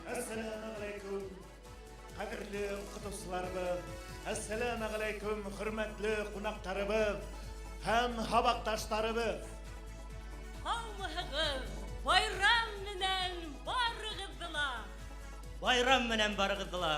Әссәләмеғәләйкүм, ҡәҙерле уҡытыусыларыбыҙ! Әссәләмеғәләйкүм, хөрмәтле ҡунаҡтарыбыҙ һәм һабаҡташтарыбыҙ! Һаумыһығыҙ! Байрам менән барығыҙҙы ла! Байрам менән барығыҙҙы ла!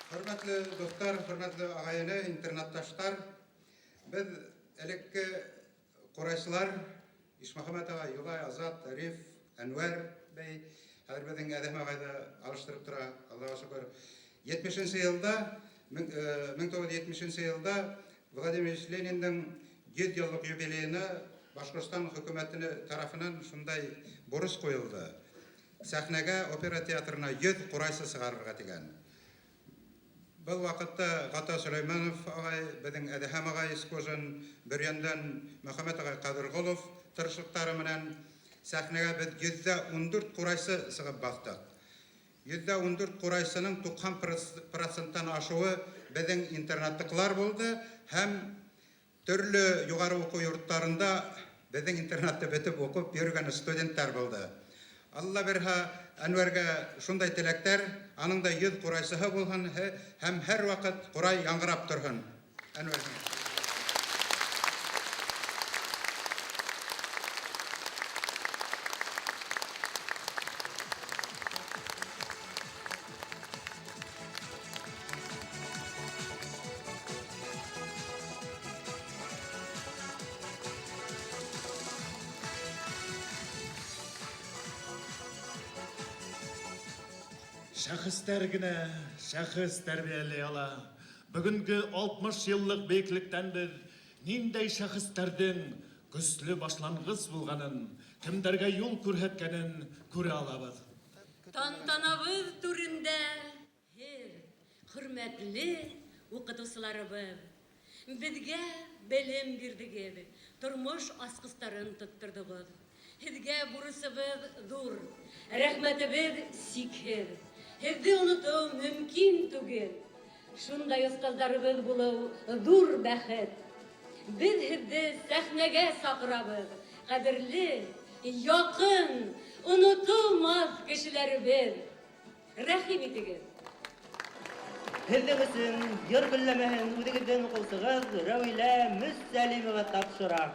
Хөрмәтле дуҫтар, хөрмәтле ағай-эне, интернатташтар, беҙ элекке ҡурайсылар Ишмөхәмәт ағай, Юлай, Азат, Риф, Әнвәр бәй, хәҙер беҙҙең Әҙәм ағай ҙа алыштырып тора, Аллаға шөкөр. 70 йылда, 1970 йылда Владимир Ильич Лениндың 100 йыллыҡ юбилейына Башҡортостан хөкүмәте тарафынан шундай бурыс ҡуйылды. Сәхнәгә опера театрына 100 ҡурайсы сығарырға тигән. Был ваҡытта Ғата Сөләймәнов ағай, беҙҙең Әҙәһәм ағай Искожин, Бөрйәндән Мөхәммәт ағай Ҡәҙерғолов тырышлыҡтары менән сәхнәгә беҙ 114 ҡурайсы сығып баҫтыҡ. 114 ҡурайсының 90 проценттан ашыуы беҙҙең интернаттыҡылар булды һәм төрлө юғары уҡыу йорттарында беҙҙең интернатты бөтөп уҡып йөрөгән студенттар булды. Алла бирһә, Әнвәргә шундай теләктәр, аның да 100 ҡурайсыһы булһын һәм һәр ваҡыт ҡурай яңғырап торһон. Әнвәр. Шәхестәр генә шәхес тәрбиәләй ала. Бөгөнгө 60 йыллыҡ бейеклектән беҙ ниндәй шәхестәрҙең көслө башланғыс булғанын, кемдәргә юл күрһәткәнен күрә алабыҙ. Тантанабыҙ түрендә һеҙ, хөрмәтле уҡытыусыларыбыҙ, беҙгә белем бирҙегеҙ, тормош асҡыстарын тотторҙоғоҙ. Һеҙгә бурысыбыҙ ҙур, рәхмәтебеҙ сикһеҙ. Һеҙҙе онотоу мөмкин түгел. Шундай остаздарыбыҙ булыу ҙур бәхет. Беҙ һеҙҙе сәхнәгә саҡырабыҙ. Ҡәҙерле, яҡын, онотолмаҫ кешеләребеҙ. Рәхим итегеҙ. Һеҙҙең өсөн йыр гөлләмәһен үҙегеҙҙең уҡыусығыҙ Рәүилә Мөсәлимова тапшыра.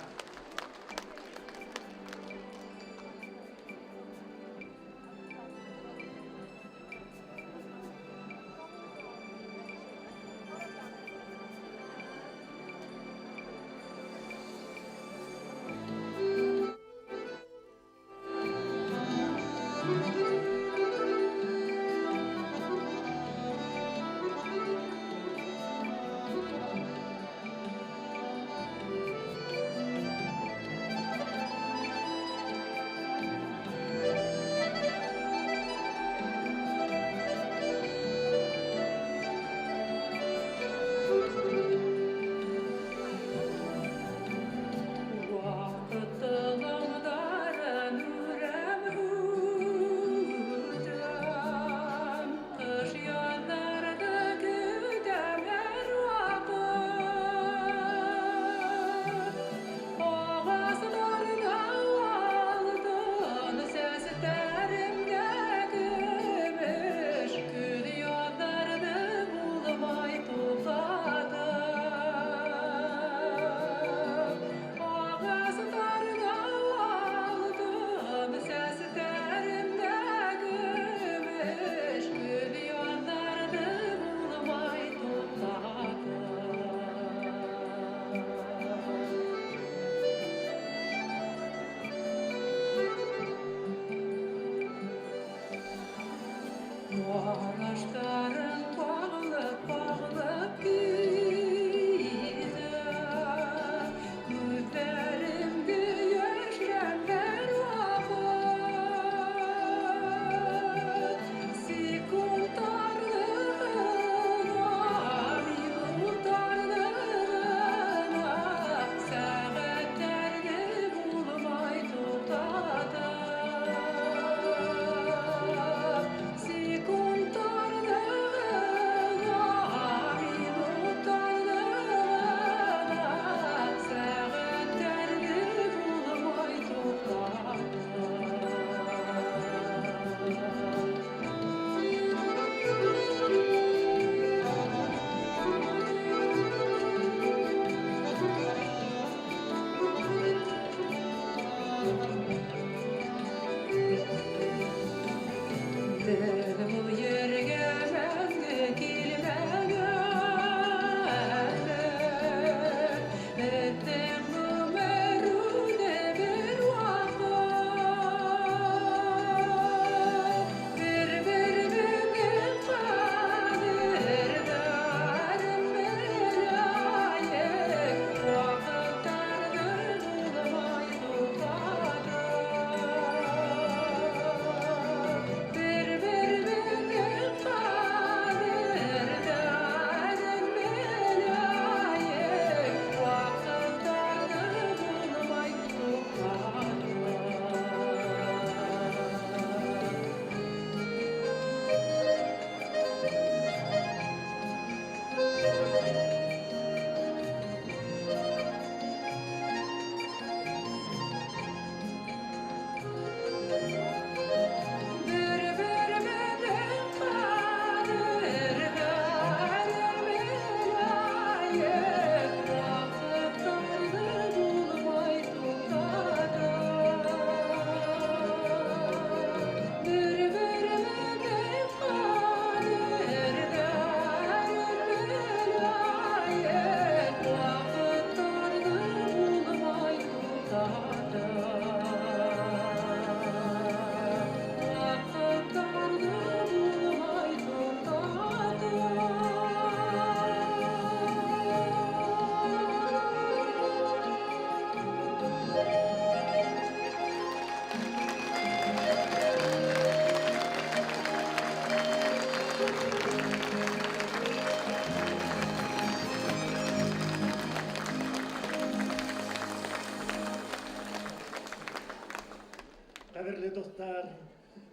дуҫтар,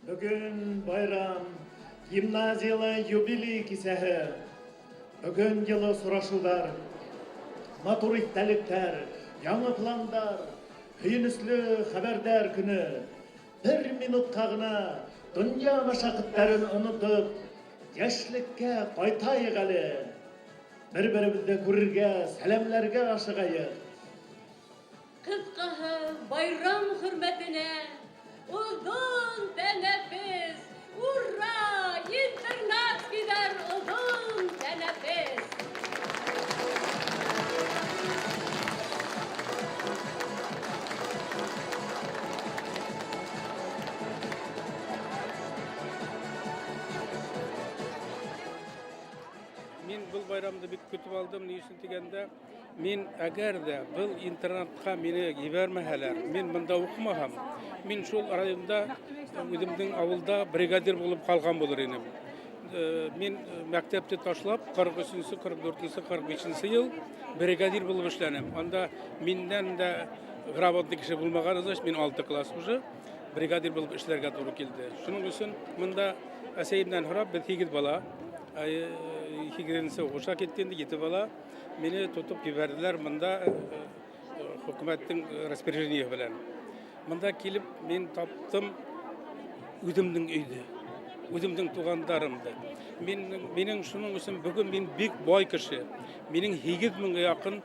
бөгөн байрам, гимназияла юбилей кисәһе. Бөгөн йылы осрашыуҙар, матур иҫтәлектәр, яңы пландар, һөйөнөслө хәбәрҙәр көнө. Бер минутҡа ғына донъя мәшәҡәттәрен онотоп, йәшлеккә ҡайтайыҡ әле. Бер-беребеҙҙе күрергә, сәләмләргә ашығайыҡ. Ҡыҫҡаһы, байрам хөрмәтенә оҙон тәнәфес! Ура! Интернатскийҙар оҙон тәнәфес! Мин был байрамды бик көтөп алдым. Ни өсөн тигәндә, мин әгәр ҙә был интернатҡа мине ебәрмәһәләр, мин бында уҡымаһам, мин шул районда үҙемдең ауылда бригадир булып ҡалған булыр инем. Мин мәктәпте ташлап, ҡырҡ өсөнсө, ҡырҡ дүртенсе, ҡырҡ бишенсе йыл бригадир булып эшләнем. Анда миндән дә грамотный кеше булмаған, значит, мин 6 класс уже бригадир булып эшләргә тура килде. Шуның өсөн мында әсәйемдән һорап, беҙ 8 бала, һигеҙенсе уҡышҡа китте инде, 7 бала мине тотоп ебәрҙеләр мында хөкүмәттең распоряжениеһы белән. Мында килеп мин таптым үҙемдең өйҙө, үҙемдең туғандарымды. Минең шуның өсөн бөгөн мин бик бай кеше. Минең һигеҙ меңгә яҡын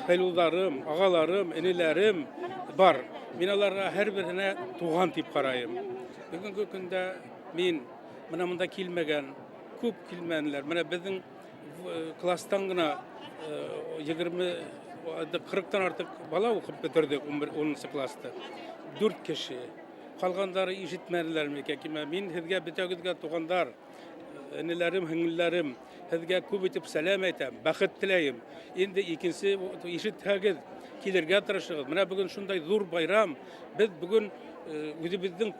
хәлүләрем, ағаларым, энеләрем бар. Мин аларға һәр береһенә туған тип ҡарайым. Бөгөнгө көндә мин мына мында килмәгән, күп килмәнеләр. Мына беҙҙең класстан ғына егерме, ҡырыҡтан артыҡ бала уҡып бөтөрҙөк унынсы класты. 4 кеше. Ҡалғандары ишетмәнеләр микән? Кимә, мин һеҙгә бөтәгеҙгә туғандар, энеләрем, һеңлеләрем, һеҙгә күп итеп сәләм әйтәм, бәхет теләйем. Инде икенсе ишетһәгеҙ, килергә тырышығыҙ. Мына бөгөн шундай ҙур байрам. Беҙ бөгөн үҙебеҙҙең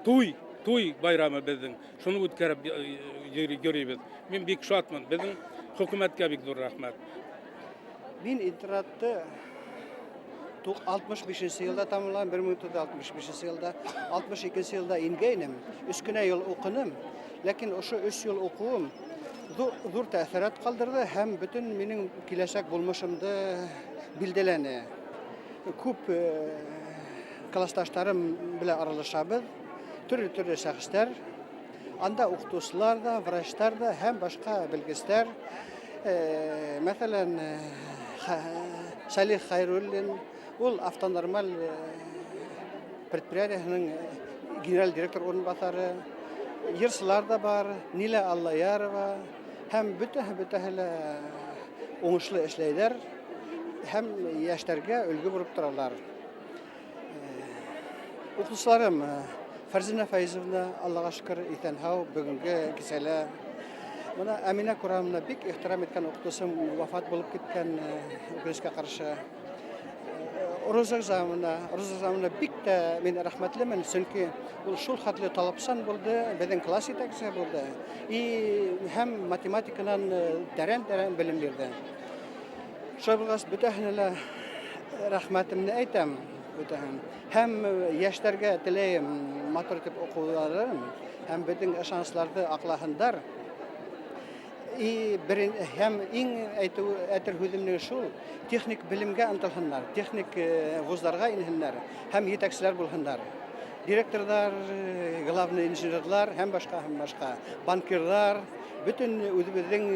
туй байрамы беҙҙең. Шуны үткәреп йөрөйбөҙ. Мин бик шатмын. Беҙҙең хөкүмәткә бик ҙур рәхмәт. Мин интернатты алтмыш бишенсе йылда тамамланым, бер мең туғыҙ йөҙ алтмыш бишенсе йылда, алтмыш икенсе йылда ингәйнем. Өс кенә йыл уҡыным. Ләкин ошо өс йыл уҡыуым ҙур тәьҫорат ҡалдырҙы һәм бөтөн минең киләсәк булмышымды билдәләне. Күп классташтарым белән аралашабыҙ, төрлө-төрлө шәхестәр. Анда уҡытыусылар ҙа, врачтар ҙа һәм башҡа белгестәр. Мәҫәлән, Салих Хайруллин, ул автонормаль предприятиеһының генераль директор урынбаҫары. Йырсылар ҙа бар, Ниля Аллаярова һәм бөтәһе лә уңышлы эшләйҙәр һәм йәштәргә өлгө булып торалар. Уҡытыусыларым, Фәрзинә Фәйзовна, Аллаға шөкөр, иҫән-һау бөгөнгө кисәлә. Бына Әминә Курамовна бик ихтирам иткән уҡытыусым вафат булып киткән, үкенескә ҡаршы. Роза Замовна, Роза Замовна бик тә мин рәхмәтлемен, сөнки ул шул хәтле талапсан булды, беҙҙең класс етәксеһе булды. И һәм математиканан тәрән-тәрән белем бирҙе. Шулай булғас, бөтәһенә лә рәхмәтемде әйтәм, бөтәһен. Һәм йәштәргә теләйем матур итеп уҡыуҙарын һәм беҙҙең ышанысларҙы аҡлаһындар. И һәм иң әйтер һүҙемдең шул, техник белемгә ынтылһындар, техник вуздарға инһеннәр һәм етәкселәр булһындар. Директорҙар, главный инженерлар һәм башҡа, һәм башҡа, банкирҙар, бөтөн үҙебеҙҙең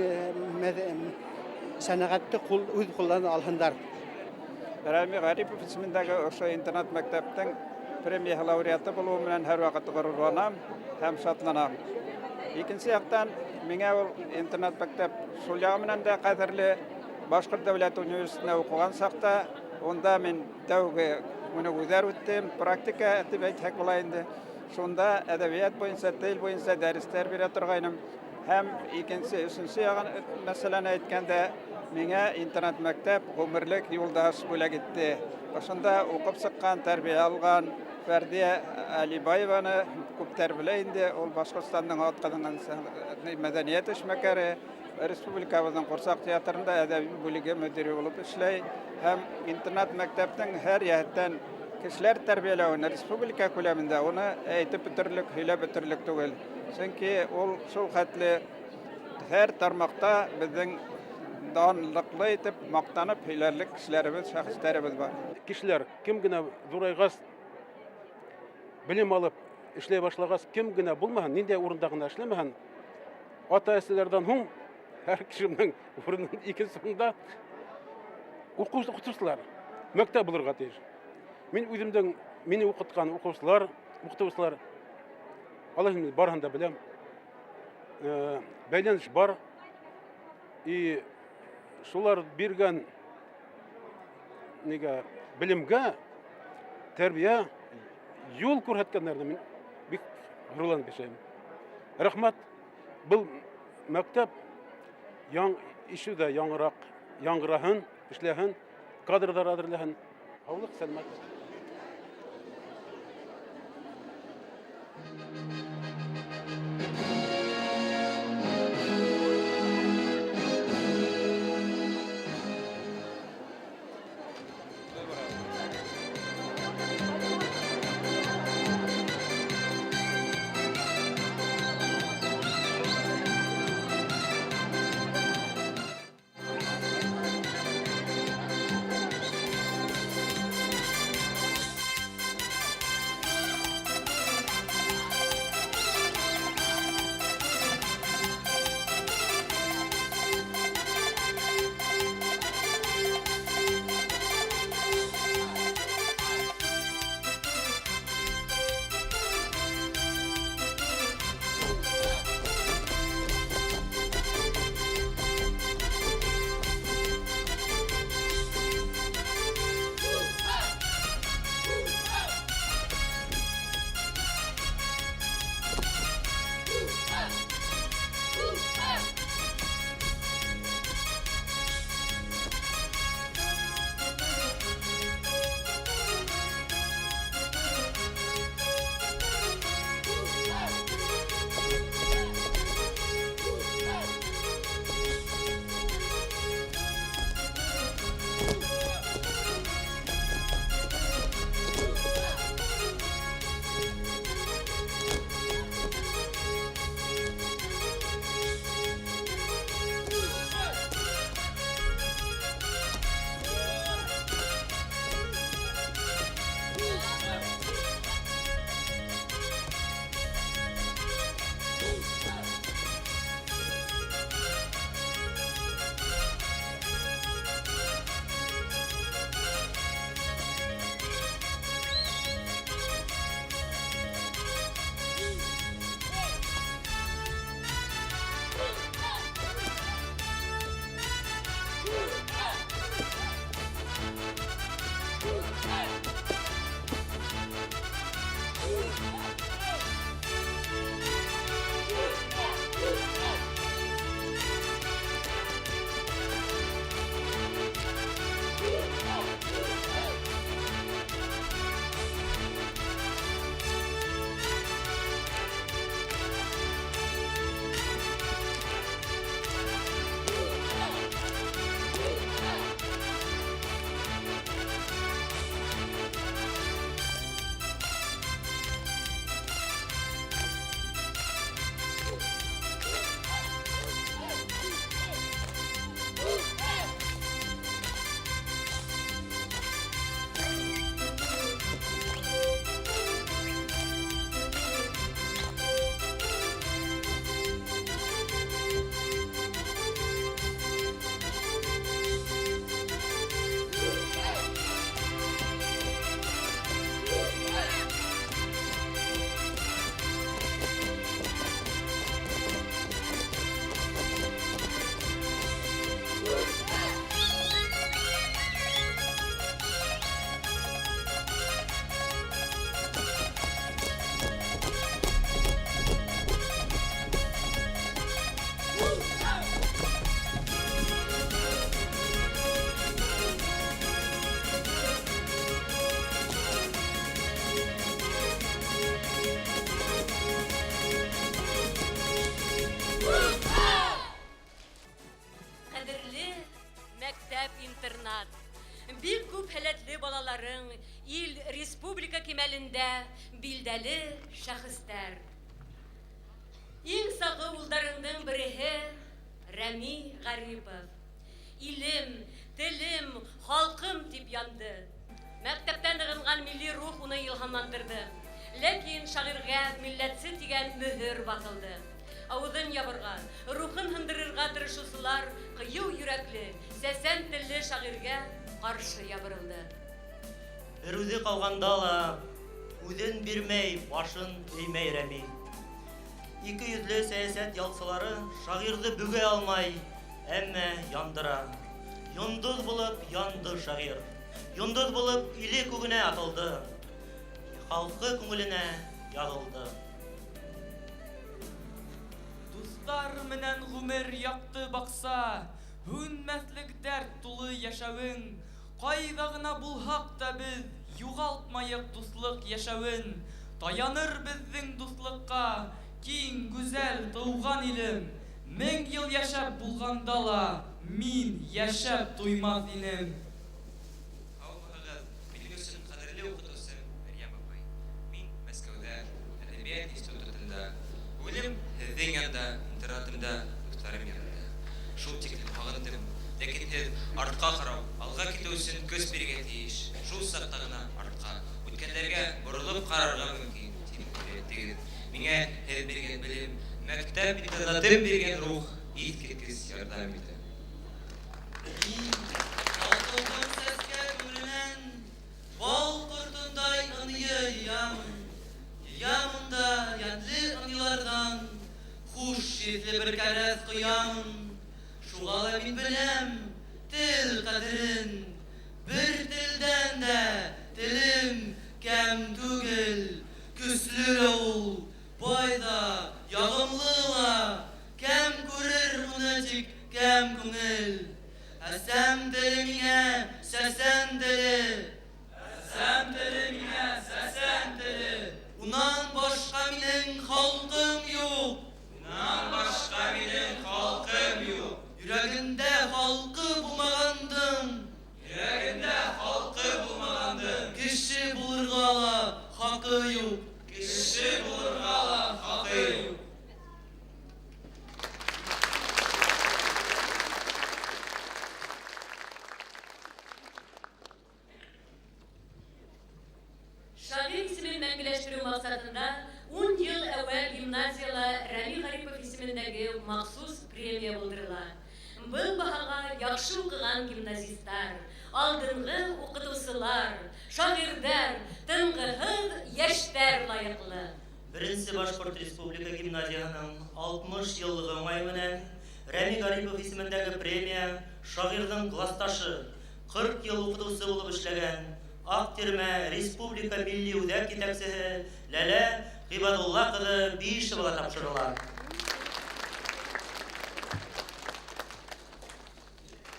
сәнәғәтте үҙ ҡулдарына алһындар. Рәми Ғарипов исемендәге ошо интернат мәктәптең премия лауреаты булыуы менән һәр ваҡыт ғорурланам һәм шатланам. Икенсе яҡтан, миңә ул интернат мәктәп шул яғы менән дә ҡәҙерле. Башҡорт дәүләт университетында уҡыған саҡта, унда мин тәүге күнегеүҙәр үттем, практика тип әйтһәк була инде. Шунда әҙәбиәт буйынса, тел буйынса дәрестәр бирә торғайным. Һәм икенсе, өсөнсө яғын мәсьәләне әйткәндә, миңә интернат мәктәп ғүмерлек юлдаш бүләк итте. Ошонда уҡып сыҡҡан, тәрбиә алған Фәрдиә Алибаеваны күптәр белә инде. Ул Башҡортостандың атҡаҙанған мәҙәниәт эшмәкәре, республикабыҙҙың Ҡурсаҡ театрында әҙәби бүлеге мөдире булып эшләй. Һәм интернат мәктәптең һәр йәһәттән Кешеләр тәрбиәләүен республика күләмендә уны әйтеп бөтөрлөк, һөйләп бөтөрлөк түгел. Сөнки ул шул хәтле һәр тармаҡта беҙҙең данлыҡлы итеп маҡтанып һөйләрлек кешеләребеҙ, шәхестәребеҙ бар. Кешеләр кем генә ҙурайғас, белем алып эшләй башлағас, кем генә булмаһын, ниндәй урында ғына эшләмәһен, ата-әсәләрҙән һуң һәр кешенең урынын икенсе урында уҡытыусылар, мәктәп булырға тейеш. Мин үҙемдең мине уҡытҡан уҡыусылар, уҡытыусылар, алар инде барыһын да беләм. Бәйләнеш бар. И шулар биргән нигә белемгә, тәрбиә, юл күрһәткәннәренә мин бик ғорурланып йәшәйем. Рәхмәт. Был мәктәп яң ишеү ҙә яңыраҡ, яңғыраһын, эшләһен, кадрҙар әҙерләһен. Һаулыҡ, сәләмәтлек. Ҡәҙерле мәктәп-интернат! Бик күп һәләтле балаларың ил, республика кимәлендә билдәле шәхестәр. Иң сағы улдарыңдың береһе Рәми Ғарипов. Илем, телем, халҡым тип янды. Мәктәптә нығынған милли рух уны илһамландырҙы. Ләкин шағиргә милләтсе тигән мөһөр баҫылды. Ауыҙын ябырға, рухын һындырырға тырышыусылар ҡыйыу йөрәкле, сәсән телле шағиргә ҡаршы ябырылды. Бер үҙе ҡалғанда ла үҙен бирмәй, башын эймәй Рәми. Ике йөҙлө сәйәсәт ялсылары шағирҙы бөгә алмай, әммә яндыра. Йондоҙ булып янды шағир. Йондоҙ булып иле күгенә атылды. Халҡы күңеленә яҙылды. Дуҫтар менән ғүмер яҡты баҡса, һүнмәҫлек дәрт тулы йәшәүең. Ҡайҙа ғына булһаҡ та беҙ юғалтмайыҡ дуҫлыҡ йәшәүен. Таяныр беҙҙең дуҫлыҡҡа киң, гүзәл тыуған илем. 1000 йыл йәшәп булғанда ла мин йәшәп туймаҫ инем. Һаумыһығыҙ, минең өсөн ҡәҙерле уҡытыусым Мәрйәм апай. Мин Мәскәүҙә, әҙәбиәт институтында, күңелем һеҙҙең янда, интернатымда, дуҫтарым янында. Шул тиклем һағындым. Ләкин һеҙ артҡа ҡарау, алға китеү өсөн көс бирергә тейеш. Шул саҡта ғына артҡа, үткәндәргә боролоп ҡарарға мөмкин, тип өйрәттегеҙ. Миңә һеҙ биргән белем, мәктәп интернатым биргән рух иҫ киткес ярҙам итә. Мин алтылдың сәскә күңеленән бал ҡортондай ынйы йыямын. Йыямын да йәнле ынйыларҙан хуш еҫле бер кәрәҙ ҡоямын. Шуға ла мин беләм тел ҡәҙерен. Бер телдән дә телем кәм түгел. Көслө лә ул, бай ҙа, яғымлы ла. Кәм күрер уны тик кәм күңел. Әсәм теле миңә сәсән теле. Әсәм теле миңә сәсән теле. Унан башҡа минең халҡым юҡ. Унан башҡа минең халҡым юҡ. Йөрәгендә халҡы булмағандың. Йөрәгендә халҡы булмағандың. Кеше булырға ла хаҡы юҡ. Кеше булырға ла хаҡы юҡ. Шағир исемен мәңгеләштереү маҡсатында 10 йыл әүәл гимназияла Рәми Ғарипов исемендәге махсус премия булдырыла. Был баһаға яҡшы уҡыған гимназистар, алдынғы уҡытыусылар, шағирҙар, тынғыһыҙ йәштәр лайыҡлы. Беренсе Башҡорт Республика гимназияһының 60 йыллығы уңайы менән Рәми Ғарипов исемендәге премия шағирҙың класташы, 40 йыл уҡытыусы булып эшләгән Аҡ Тирмә Республика Милли Үҙәк етәксеһе Ләлә Ғибадулла ҡыҙы Бишеваға тапшырыла.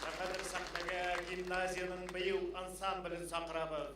Хәҙер сәхнәгә гимназияның бейеү ансамблен саҡырабыҙ.